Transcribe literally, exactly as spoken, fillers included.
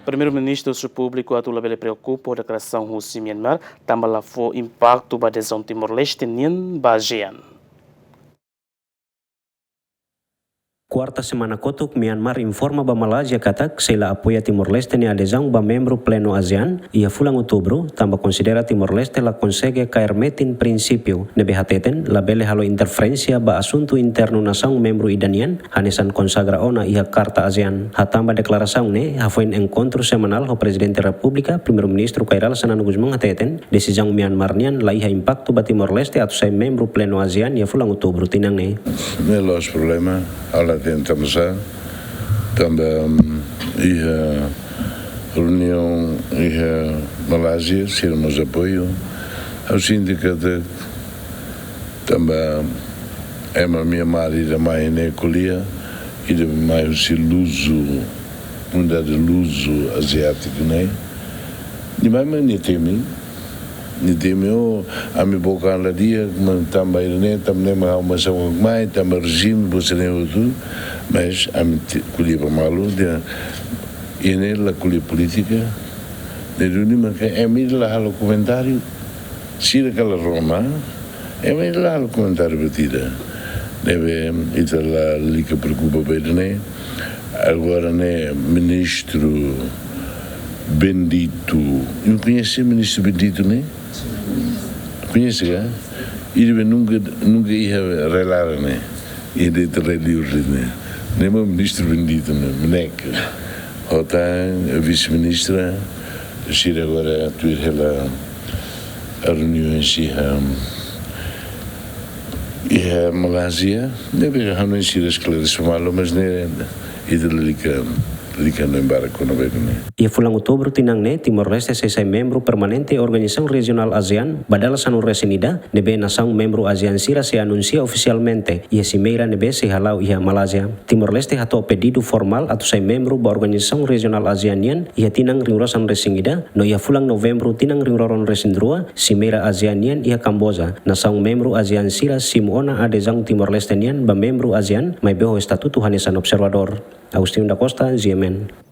Primeiru-Ministru husu públiku atu labele preokupa ho deklarasaun husi Myanmar, tanba la fó impaktu ba adezaun Timor-Leste nian ba ASEAN. Kuarta semana kotuk, Myanmar informa ba Malázia katak sei la apoia Timor-Leste nia adezaun ba membru plenu ASEAN iha fulan Outubru, tanba konsidera Timor-Leste la konsege kaer metin prinsípiu ne'ebé hateten labele halo interferénsia ba asuntu internu nasaun membru ida nian, hanesan konsagra ona iha Karta ASEAN. Hatán ba deklarasaun ne'e hafoin enkontru semanál ho Prezidente Repúblika, Primeiru-Ministru Kay Rala Xanana Gusmão hateten, desizaun Myanmar nian la iha impaktu ba Timor-Leste atu sai membru plenu ASEAN iha fulan Outubru tinan ne'e. Ne'e la'ós problema, ha'u la hatene tanbasá, tanba, mm, iha reuniaun iha Malázia, sira mós apoiu. Ha'u sente katak tanba ema Myanmar ida mai ne'e ko'alia, ida mai husi luzu, komunidade luzu aziátiku ne'e. Nia mai mak nia temi, nia temi, oh, ami book an la di'ak, mas tanba ida-ne'e, tanba ne'e mak ha'u mai, tanba rejime, book sira-ne'e hotu, mas ami te-, ko'alia ba malu, dehan, ida-ne'e la ko'alia polítika, ne'e duni maka ema ida la halo komentáriu, sira kala rona, ema ida la halo komentáriu buat ida. Ne'ebé ita lalika preokupa ba ida-ne'e. Agora ne'e ministru Bendito. Imi koñese ministru Bendito ne'e? Koñese ka? Ida be nunka, nunka iha rai-laran ne'e. Ida ita rai-li'ur ne'e. Ne'e mak ministru Bendito ne'e, MNEK. Ho tan vise-ministra, sira agora tuir hela reuniaun iha, iha Malázia, ne'ebé hanoin sira esklarese malu, mas ne'e ita lalika, lalika hanoin barak kona-ba ida-ne'e. Iha fulan Outubru tinan ne'e, Timor-Leste sei sai membru permanente Organizasaun Rejionál ASEAN ba dala sanulu-resin-ida, ne'ebé nasaun membru ASEAN sira sei anunsia ofisialmente iha simeira ne'ebé sei hala'o iha Malázia. Timor-Leste hato'o pedidu formál atu sai membru ba Organizasaun Rejionál ASEAN nian iha tinan rihun rua sanulu-resin-ida, no iha fulan Novembru tinan rihun rua ruanulu-resin-rua, simeira ASEAN nian iha Kamboja, nasaun membru ASEAN sira simu ona adezaun Timor-Leste nian ba membru ASEAN, maibé ho estatutu hanesan observadór. Agostinho da Costa, G M N.